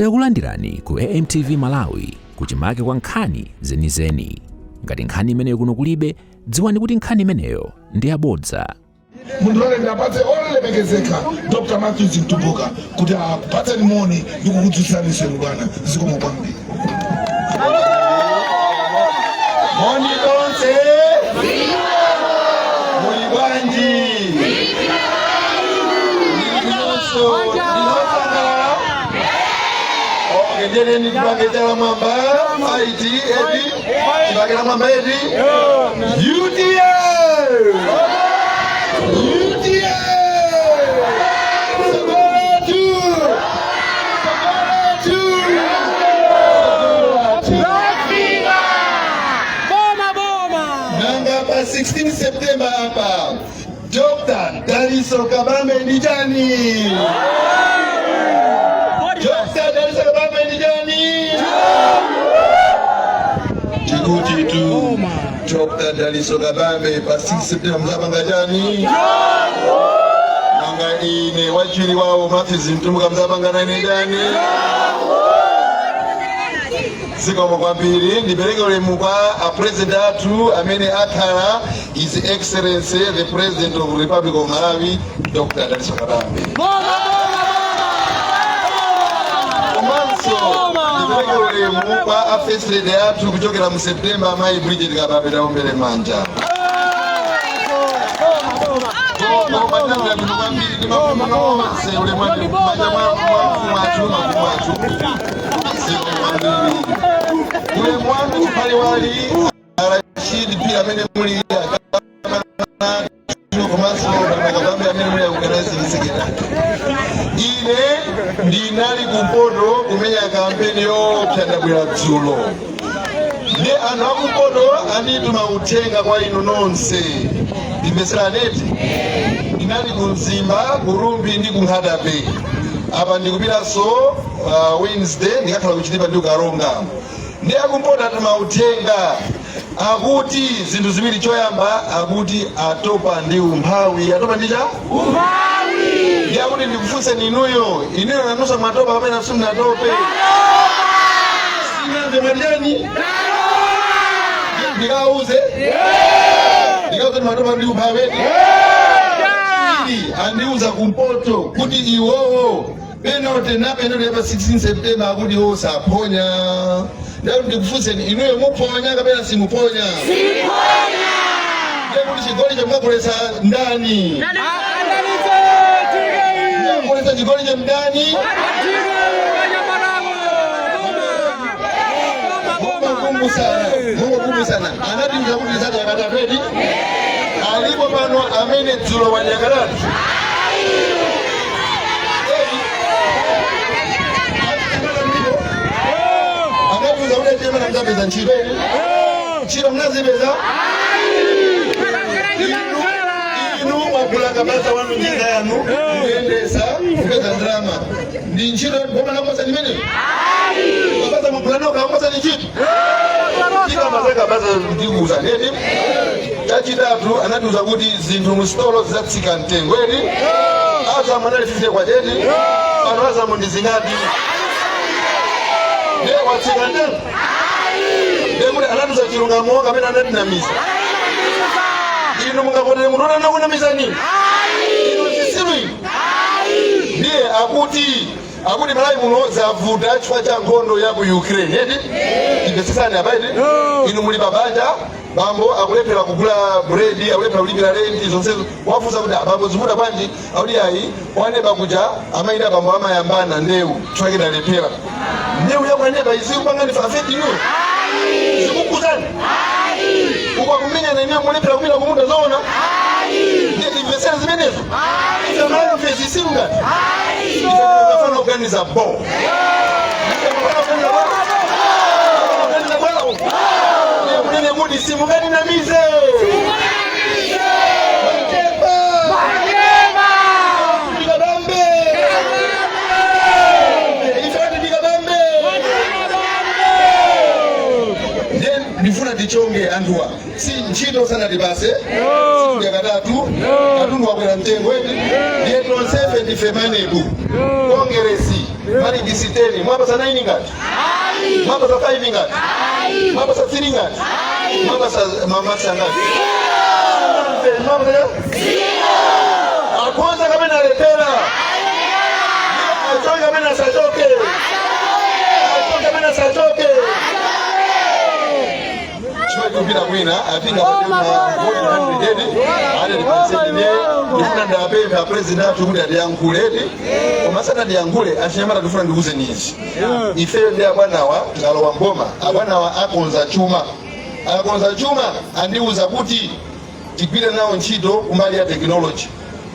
Takulandirani ku AMTV Malawi, kuchimake kwa nkhani zenizeni. Ngati nkhani imeneyo kuno kulibe, dziwani kuti nkhani imeneyo ndi yabodza. Mundilole ndapatse olemekezeka Dr Matthews Mtumbuka kuti akupatseni moni ndi kukudzutsani senu bwana. Zikomo kwambiri. Moni tonse, muli bwanji? Ndinonso ndinosangalala. Okay, ndiyeni tipange chala mwamba aiti eti, tipange la mwamba eti. UTM, UTM, Sogoletu, Sogoletu. Boma boma. Nanga pa 16 September apa Dr. Daliso Kabambe ndi chani? Dr. Daliso Kabambe ndi chani? Tikuti tu Dr. Daliso Kabambe pa 6 September muzapanga chani? Nanga ine wachiwiri wawo Matthews Mtumbuka muzapanga nane chani? Zikomo kwambiri. Ndipereke ulemu kwa a president athu amene akhala, His Excellency the President of Republic of Malawi, Dr. Daliso Kabambe. Komanso ndipereke ulemu kwa a First Lady athu kuchokera mu September, Amayi Bridget Kabambe. Taombere manja. Koma bwino kwambiri ndi mafumu nonse, ulemu wanu manja mwa mafumu athu, mafumu athu. Zikomo kwambiri. Ulemu wanu chiphaliwali Rashid Phiri amene muli komanso Kabambe amene muli organizing secretary. Ine ndinali kumpoto kumenya kampeni yoopsa, ndabwera dzulo. Ndi anthu akumpoto andituma uthenga kwa inu nonse. Ndimveserani eti. Ndinali ku Mzimba, ku Rumphi ndi ku Nkhata Bay. Apa ndikupitanso Wednesday, ndikakhala kuchitipa ndi kukaronga. Ndi akumpoto atuma uthenga, akuti zinthu ziwiri. Choyamba, akuti atopa ndi umphawi. Atopa ndi cha umphawi. Ndi akuti ndikufunseni inuyo, inuyo nanunso mwatopa kapena simunatope? Sinamve, mwatiyani? Ndikauze mwatopa ndi umphawi eti? Chachiwiri, andiuza kumpoto kuti iwowo penalty na penalty pa 16 September akuti iwowo saphonya. Ndakuti ndikufunseni inuyo, muphonya kapena simuphonya? Ndekuti chigoli chomwagoletsa ndani? Mwagoletsa chigoli cha mdani. Mungokumbusana, mungokumbusana, anatiuza kuti tidzadya katatu eti? Alipo pano amene dzulo wadya katatu? Anatiuza kuti achinyamata muzapeza ntchito eti? Ntchito mnazipeza? Inu mwagula kabaza wanu, njinga yanu, kuyendesa kupeza ndalama, ndi ntchito boma lakosa limene kabaza mwagula noka akosa ni ntchito tikamaza kabaza ndikuuza eti. Chachitatu, anatiuza kuti zinthu mu sitolo zidzatsika mtengo eti? Azamu anali 50 kwacha eti? Pano azamu ndi zingati? Ndiye watsika mtengo? Ndiye kuti anatiuza chilungamo kapena anatinamiza? Inu mungavotere munthu anakunamizani inu? Zisilu inu. Ndiye akuti Malawi muno zavuta chifukwa cha nkhondo ya ku Ukraine eti? Timvetsesani apa eti. Inu muli pabanja, bambo akulephera kugula buredi, akulephera kulipira renti, zonsezo. Wafunsa kuti, "Abambo, zivuta bwanji?" Akuti, "Ayi, kwaneba kuja amayi ndi abambo amayambana ndewu, chifukwa chake ndewu yakwaneba izikupangani affect inu, zikukuzani ukakumenyana ine mulephera kupita kumunda." Zoona? Ndiye timvetsere zimenezo? Ife Malawi ife zisilu ngati ife timafana kuganiza bo. Ife timafana kuganiza bo, kuganiza bwa. Ndiye munene kuti simungatinamize. Makeba ndikabambe, ife ati ndikabambe. Ndiye ndifuna tichonge anthuwa, si ntchito sanatipase, sikudya katatu, katundu wakwera mtengo eti? Ndiye tonsefe ndife MANEB, Kongeresi. Malikisi 10 mwapasa 9 ngati? Mwapasa 5 ngati? Mwapasa 3 ngati? Mwapasa mamakisi angati? Mwapasa akonza kapena alepera? Achoke kapena asachoke? Achoke kapena asachoke? Chimwe mwina apinga ndiye ndifuna ndapempha president athu kuti atiyankhuleti, koma asanatiyankhule, achinyamata, tifuna ndikuuzeni izi: ifeyo ndi abwanawa tikalowa mboma, abwanawa akonza chuma. Akakonza chuma, andiuza kuti tigwire nawo ntchito kumbali ya technology.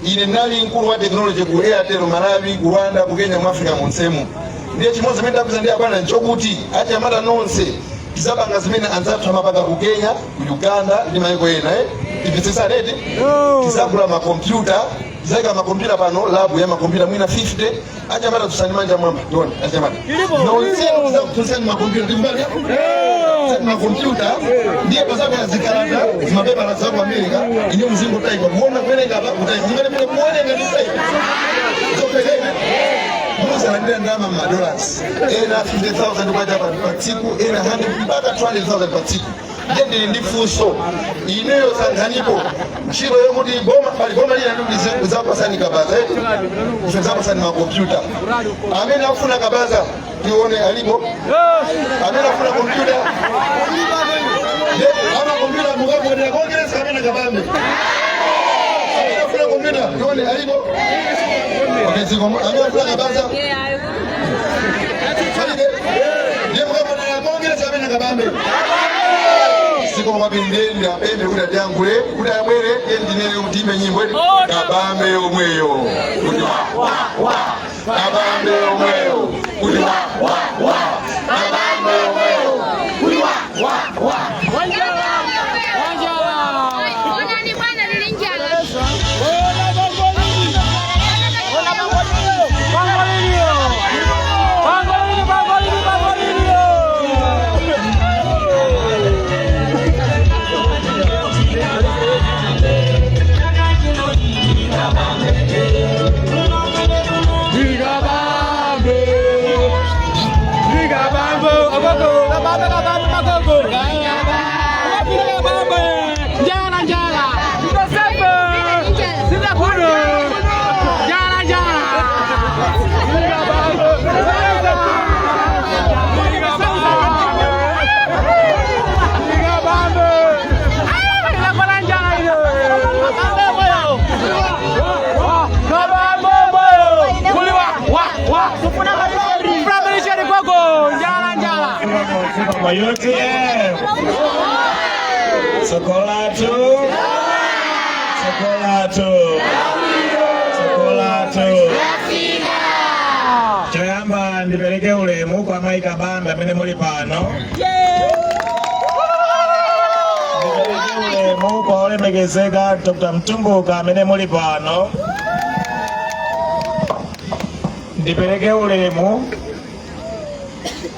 Ine ndinali mkulu wa technology ku Airtel Malawi, ku Rwanda, ku Kenya, mu Africa monsemu. Ndiye chimodzi chimene ndapeza ndi abwana nchokuti achinyamata nonse tizapanga zimene anzathu amapanga ku Kenya, ku Uganda ndi mayiko ena, eh? Tipitsitsane eti? Tizagula makompyuta, tizayika makompyuta pano, lab ya makompyuta mwina 50. Achinyamata, tusani manja mwamba tione. Achinyamata nonsenu tizakuphunzitsani makompyuta, tikumbali makompyuta. Ndiye pasabwera zikalata, zimapepala za ku America, ine muzingotaipa kuona, kuwerenga apa, kutaipa mungati mene kuwerenga ndi kutaipa zopekene. Muzalandira ndalama ma dollars, ena 50,000 kwacha pa tsiku, ena 100 mpaka 200,000 pa tsiku. Ndiye ndili ndi funso, ineyo sankhanipo ntchito yokuti boma pali boma lina ndi zapasani kabaza eti, ife zapasani makompyuta. Amene akufuna kabaza tione, alipo amene afuna kompyuta? Ama kompyuta mukavotera Congress kapena Kabambe? Amene afuna kompyuta tione, alipo? Okay, ziko. Amene afuna kabaza palibe. Ndiye mukavotera Congress kapena Kabambe? Siko kwapindeni apembe kuti atiyankhule, kuti abwere. Iye ndinene kuti imbe nyimbo iti: Kabambe yomweyo, kuti wa wa wa, Kabambe yomweyo, kuti wa wa wa, Kabambe yomweyo, kuti wa wa wa. Wanjala! Wanjala! Onani bwana, lili njala. Ona bangolini! Ona bangolini! Bangolini! Bangolini, bangolini, bangolini! Kabambe! Kabambe! Agogo! Kabambe, kabambe, magogo! Kabambe, kabambe! Njala, njala! Tunasepe! Sina kuno! Njala, njala! Kabambe! Kabambe! Inakona njala ino! Kabambe boyo! Kuliwa! Wa! Wa! Fulabilisheni kwako! Njala, njala! Kwa UTM Sokolatu, Sokolatu, Sokolatu. Choyamba ndipereke ulemu kwa Mayi Kabambe amene muli pano. Ndipereke ulemu kwa olemekezeka Dr. Mtumbuka amene muli pano. Ndipereke ulemu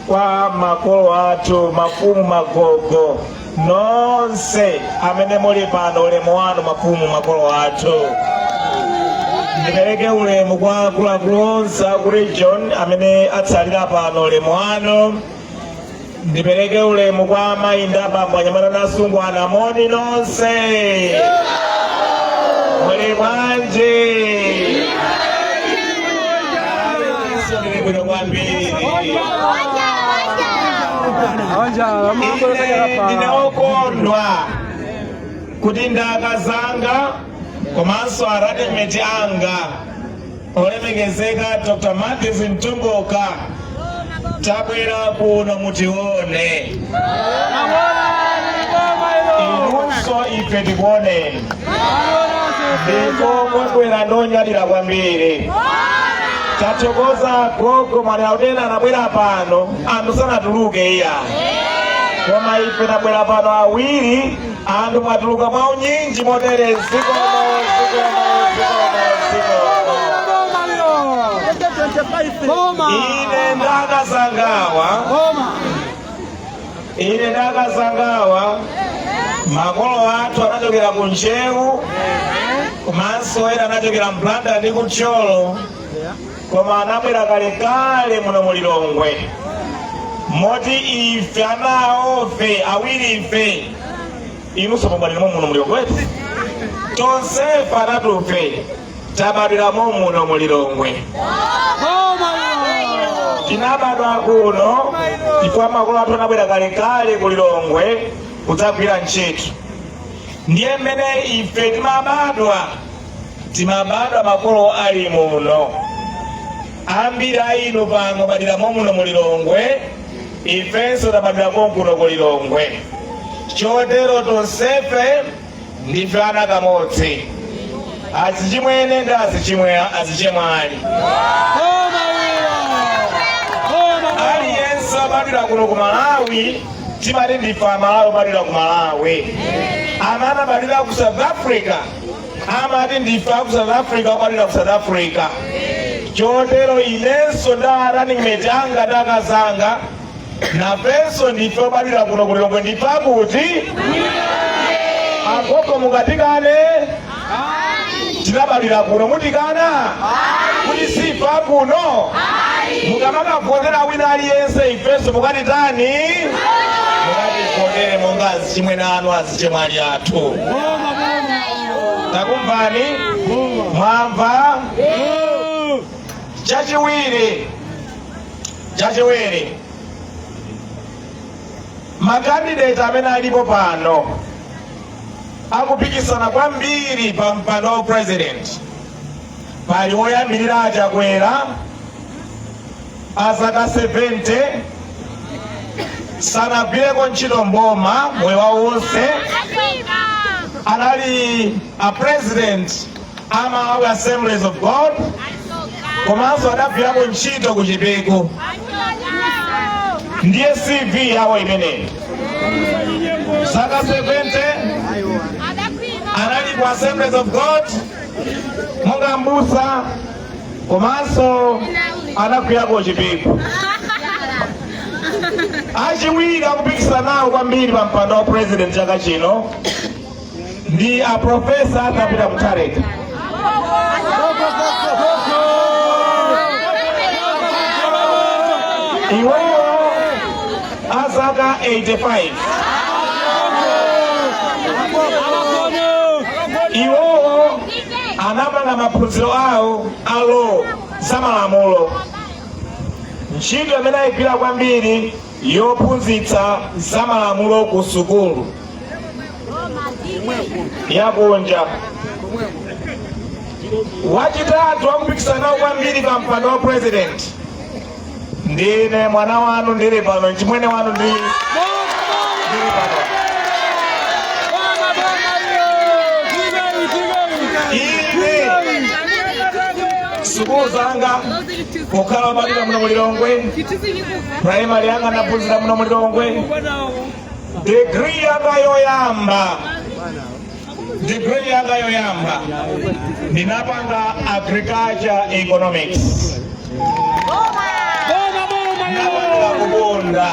kwa makolo athu, mafumu, magogo nonse amene muli pano, ulemu wanu mafumu, makolo athu. Ndipereke ulemu kwa akuluakulu onse aku region amene atsalira pano, ulemu wanu. Ndipereke ulemu kwa amayi ndi abambo, anyamata ndi asungwana, moni nonse, muli bwanji? Ndili bwino kwambiri. Ine ndine wokondwa kuti ndakazanga komanso a running mate anga olemekezeka Dr. Matthews Mtumbuka tabwera kuno mutione inunso, ife tikuoneni, ndipo mwabwera ndonyadira kwambiri. Tathokoza gogo mwanena anabwera pano, anthu sanatuluke iya, koma ife tabwera pano awiri, anthu mwatuluka mwaunyinji motere. Zikomo, zikomo, zikomo, zikomo. Ine ndakazangawa, ine ndakazangawa, makolo athu anachokera ku Ntcheu, komanso ena anachokera Mplanda ndi ku Thyolo. Koma anabwera kalekale muno mu Lilongwe, moti ife ana awofe awiri ife, inunso mubadwiramo muno mu Lilongwe, tonsefe atatufe tabadwiramo muno mu Lilongwe. Tinabadwa kuno chifukwa makolo athu anabwera kalekale ku Lilongwe kudzagwira ntchito. Ndiye mmene ife timabadwa, timabadwa makolo ali muno. Ambiri a inu pano mwabadwiramo muno mu Lilongwe, ifenso tabadwira konkuno ku Lilongwe. Chotero tonsefe ndife ana kamodzi, azichimwene ndi azichemwali. Aliyense obadwira kuno ku Malawi timati ndife Amalawi obadwira ku Malawi. Amene anabadwira ku South Africa amati ndife aku South Africa obadwira ku South Africa. Chotero inenso nda running mate anga ndi akazanga, nafenso ndife obadwira kuno ku Lilongwe. Ndife akuti agogo mungatikane? Tinabadwira kuno, mutikana kuti sife akuno? Mukamakavotera wina aliyense, ifenso mukatitani? Mukativotere monga azichimwene anu, azichemwali athu. Takumvani, mwamva? Chachiwiri, makandidate amene alipo pano akupikisana kwambiri pa mpando wa president, pali woyambirira Achakwera, azaka 70, sanagwireko ntchito mboma moyo wawo wonse, anali a president a Malawi Assemblies of God, komanso adagwirako ntchito ku Chipiku. Ndiye CV yawo imeneyi. Zaka 70, anali ku Assemblies of God monga mbusa, komanso anagwirako Chipiku. Achiwiri akupikisana nawo kwambiri pa mpando wa president chaka chino ndi a Professor Arthur Peter Mutharika. Iwowo azaka 85. Iwowo anapanga maphunziro awo a law, zamalamulo. Ntchito imene ayigwira kwambiri yophunzitsa zamalamulo ku sukulu yakunja. Wachitatu akupikisana nawo kwambiri pa mpando wa president ndine mwana wanu, ndili pano, mchimwene wanu ndili pano. Ine sukulu zanga pokhala wobadwira muno mulilongwe, primary yanga ndaphunzira muno mulilongwe. Degree yanga yoyamba ndinapanga agriculture economics, ndinapanga kubunda.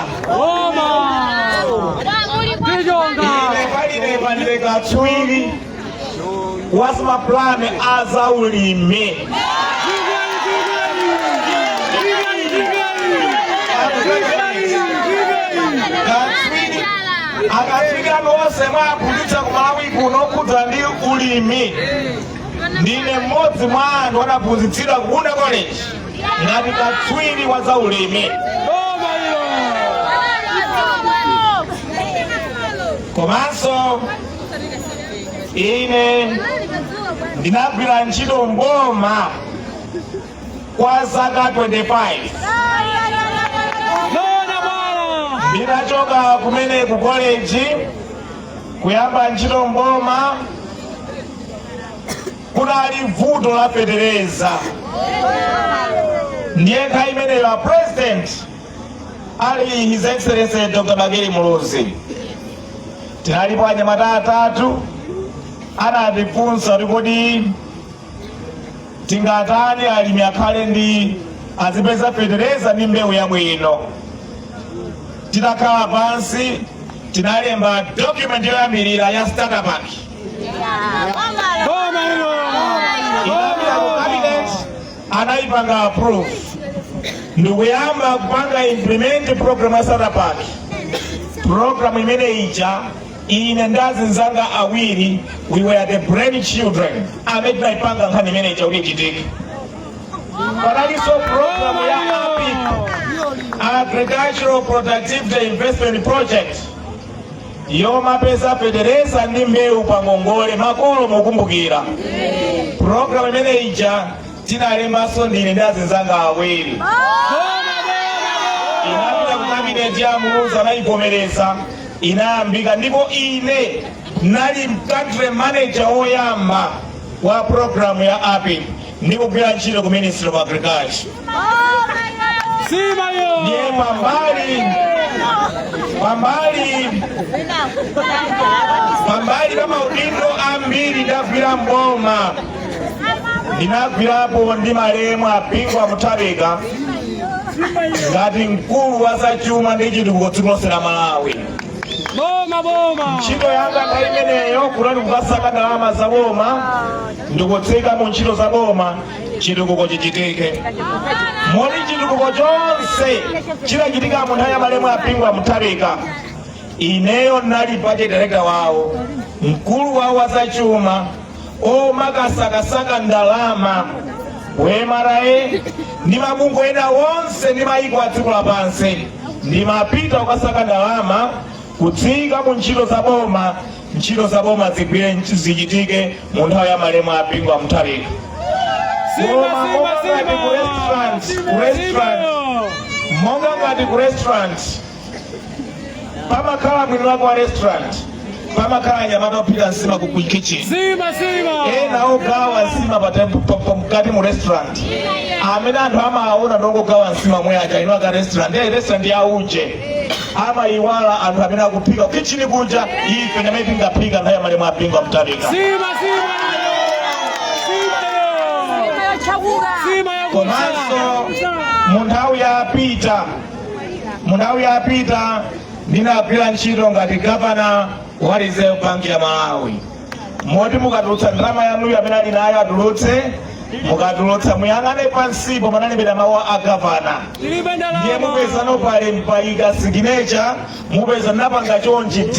Ine paline pandile katswiri wa mapulani a zaulimi. Katswiri, akatswiri anu onse mwaphunzitsa ku Malawi kuno okhudza ndi ulimi, ndine mmodzi mwa anthu anaphunzitsidwa ku Bunda College ngati katswiri wa zaulimi. Komanso ine ndinagwira ntchito mboma kwa zaka 25. Ndinachoka kumene ku college kuyamba ntchito mboma, kunali vuto la fetereza. Ndiye nthawi imeneyo a president ali His Excellency Dr Bakili Muluzi. Tinalipo anyamata atatu, anatifunsa kuti kodi tingatani alimi akhale ndi azipeza fetereza ndi mbewu yabwino? Titakhala pansi tinalemba document yoyambirira ya starter pack, inapita ku cabinet. Anayipanga approve ndikuyamba kupanga implement program ya Starter Pack. Program imene ija, ine ndi azinzanga awiri, we were the brain children amene tinayipanga nkhani imene ija kuti ichitike. Panalinso program ya APIP, Agricultural Productivity Investment Project, yomapeza fetereza ndi mbewu pa ngongole. Makolo mukumbukira program imene ija? Tinalembanso ndine ndi azinzanga awiri. Inapita ku cabinet ya Muluzi, anayivomereza, inayambika, ndipo ine nali country manager woyamba wa program ya APIP ndikugwira ntchito ku Ministry of Agriculture. Sima yo. Ndiye pambali pa maudindo ambiri ndagwira mboma, ndinagwirapo ndi malemu a Bingu wa Mutharika ngati mkulu wa zachuma ndi chitukuko dziko lonse la Malawi. Boma boma. Ntchito yanga nthawi imeneyo kunali kukasaka ndalama za boma ndikutsika mu ntchito za boma, chitukuko chichitike. Moti chitukuko chonse chinachitika mu nthawi ya malemu a Bingu wa Mutharika, ineyo nali budget director wawo, mkulu wawo wa zachuma, omakasakasaka ndalama ku MRA ndi mabungwe ena wonse ndi mayiko a dziko lapansi. Ndimapita kukasaka ndalama kutsika mu ntchito za boma, ntchito za boma zigwire, zichitike mu nthawi ya malemu a Bingu wa Mutharika. Sima Koma sima monga ngati ku sima. restaurant, ku restaurant, Sima yo. monga ngati ku restaurant pamakhala mwini wake wa restaurant, pamakhala anyamata ophika nsima ku kitchen, Sima sima. ena ogawa nsima mkati mu restaurant, amene anthu amaona ndongogawa nsima mwe aja ino aka restaurant ya restaurant ya uje, amayiwala anthu amene akuphika ku kitchen kuja. Ife ndamene tingaphika nthawi ya malemu a Bingu wa Mutharika. Sima sima yo. Sima yo. Sima yo. Komanso mu nthawi ya Peter, mu nthawi ya Peter ndinagwira ntchito ngati gavana wa Reserve Bank ya Malawi, moti mukatulutsa ndalama yanuyo, amene ali nayo atulutse, mukatulutsa muyang'ane pansipo panalembedwa mawu a gavana. Tilibe Ndiye ndalama. mupeza pale mpayika signature, mupeza napanga chonchi D,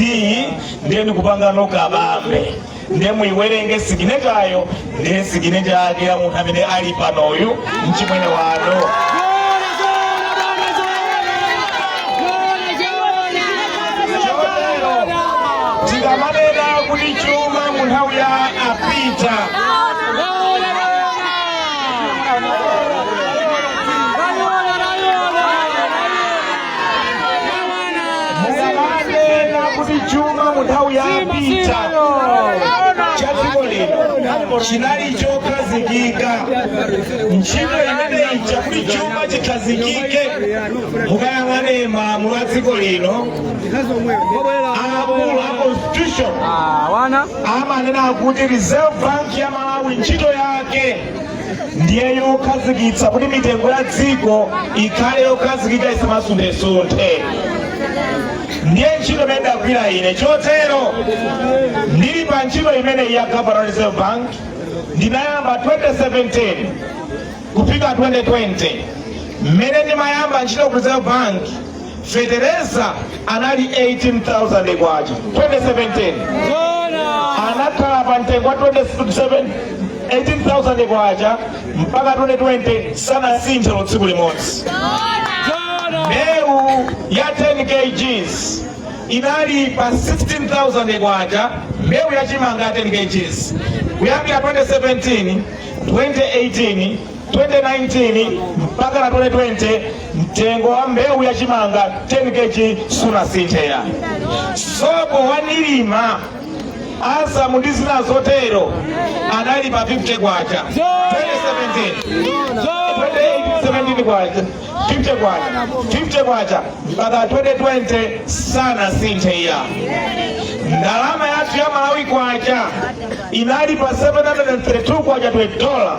ndiye ndikupanga no Kabambe, ndiye muiwerenge signatureyo, ndiye signature yake ya munthu amene ali panoyu, mchimwene wanu. Zona zona bwana zona. Zona zona. Chotero tikamanena kuti chuma mu nthawi ya a Peter Zona zona. Rayona rayona. Mukamanena kuti chuma mu nthawi ya Sima Peter sima yo. cha dziko lino chinali chokhazikika, ntchito imene ija kuti chuma chikhazikike, mukayang'ane malamulo a dziko lino akulu a constitution, Ah, wana. amanena kuti Reserve Bank ya Malawi ntchito yake ndiye yokhazikitsa kuti mitengo ya dziko ikhale yokhazikika, isamasunthesunthe. Ndiye ntchito imene ndagwira ine. Chotero ndili pa ntchito imeneyi ya governor Reserve Bank, ndinayamba 2017 kufika 2020. Mmene ndimayamba ntchito ku Reserve Bank, fetereza anali 18,000 kwacha 2017. Zona. Anakhala pa mtengo wa 27 18,000 kwacha mpaka 2020, sanasinthe tsiku limodzi. Zona. Mbewu ya 10 kgs inali pa 16,000 kwacha, mbewu ya chimanga ya 10 kgs, kuyambira 2017, 2018, 2019 mpaka na 2020, mtengo wa mbewu ya chimanga 10 kg sunasinthe. Sopo wa Nilima, Azamu ndi zina zotero anali pa 50 kwacha 2017, 2017 kwacha, 50 kwacha, 50 kwacha mpaka 2020, sanasinthe iya. Ndalama yathu ya Malawi kwacha inali pa 732 kwacha to a dollar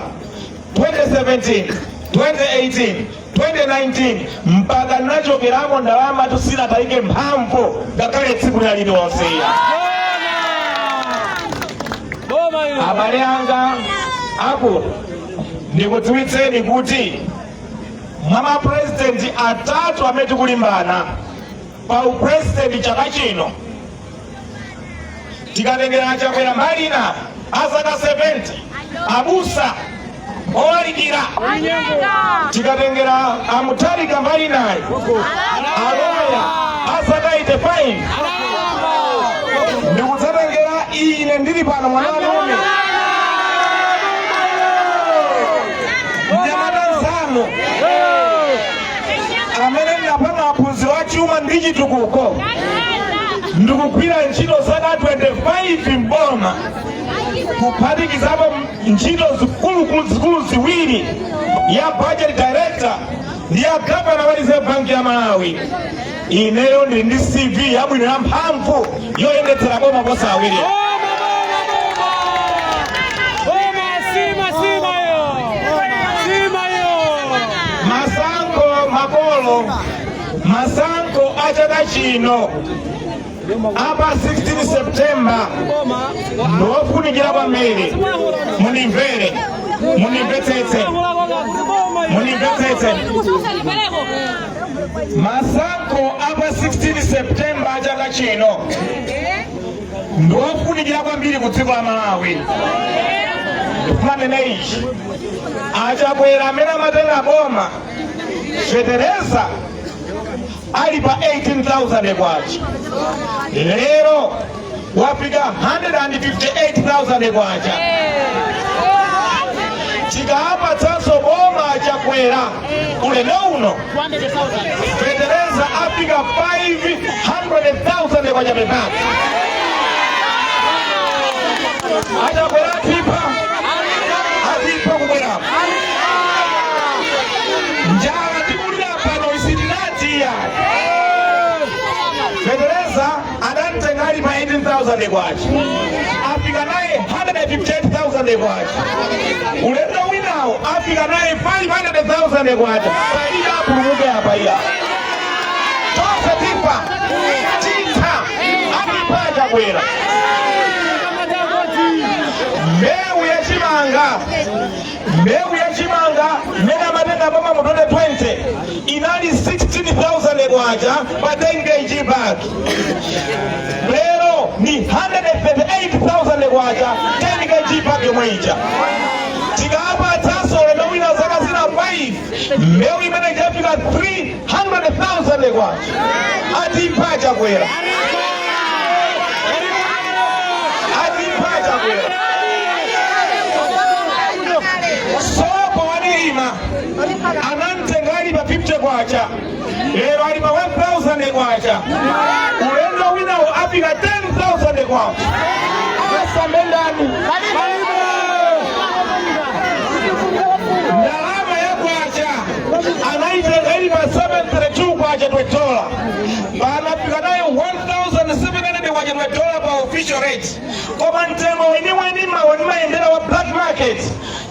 2017, 2018, 2019, mpaka nachokeramo ndalama tusinatayike mphamvu ngakhale tsiku lina lililonse iya. Boma ilo. Abale anga akulu, Ndikudziwitseni kuti mwa mapurezidenti atatu amene tikulimbana pa upurezidenti chaka chino, tikatengera Chakwera mbali ina, azaka 70, abusa olalikira, tikatengera a Mutharika mbali inayi, aloya azaka 85, ndikudzatengera ine ndili pano, mwana wanume, mnyamata nzanu amene ndinapanga maphunziro a chuma ndi chitukuko, ndikugwira ntchito zaka 25 mboma, kuphatikizapo ntchito zikuluzikulu ziwiri, ya budget director ndi ya governor wa Reserve Bank ya Malawi. Ineyo ndili ndi CV yabwino, ya mphamvu, yoyendetsera boma posa awiri. Boma, sima, sima yo. Sima yo. Masankho, makolo, masankho a chaka chino apa 16 September ndofunikira kwambiri. Mundimvere, mundimvetsetse, mundimvetsetse. Masankho apa 16 September chaka chino ndofunikira kwambiri ku dziko la Malawi. Ndikumanena ichi, aChakwera amene amatenga boma, fetereza ali pa 18,000 kwacha, lero wafika 158,000 kwacha. Tikaapatsanso boma Chakwera ulendo uno, fetereza afika 500,000 kwacha per bag. AChakwera atipha, atipha kubweramo. Njala tikulira pano isitinati yayi. Fetereza adamtenga ali pa 18,000 kwacha, afika naye 158,000 kwacha. Ulendo winawo afika naye 500,000 kwacha. Paiya apulumuke apa iya, tonse tifa, titha. Atipha Chakwera. Mbewu yachimanga, mbewu yachimanga mmene amatenga boma mu 2020 inali 16,000 kwacha pa 10 kg bag, lero ni 138,000 kwacha 10 kg bag yomwe ija. Tikapatsanso ulendo wina zaka zina 5, mbewu imene ichafika 300,000 kwacha. Atipha Chakwera, atipha Chakwera. Sopo wanilima anamtenga ali pa 50 kwacha, lero ali pa 1000 kwacha. Ulendo winawo afika 10,000 kwacha. Asambe ndani? Ndalama ya kwacha anaitenga ili pa 732 kwacha to dollar, panafika nayo 1700 kwacha to dollar pa official rate, koma mtengo weniweni maweni wa black market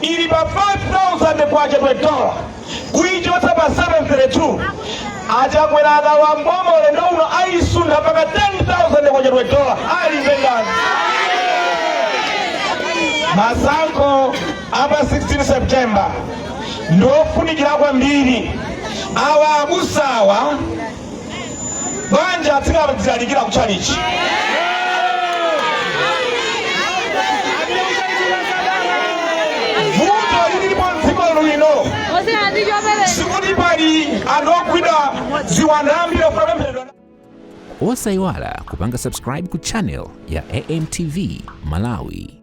ili pa 5000 kwacha to dollar, kuichotsa pa 732. AChakwera akalowa mboma ulendo uno, ayisunda mpaka 10,000 kwacha to dollar. Alimbe ndani? Masankho apa 16 September ndofunikira kwambiri. Awa abusawa banja atsikazilalikira kutchalichi. Vuto lilipo mdziko lino sikuti pali anthu ogwidwa ziwanda ambiri ofuna kupempheredwa. Osayiwala kupanga subscribe ku channel ya AMTV Malawi.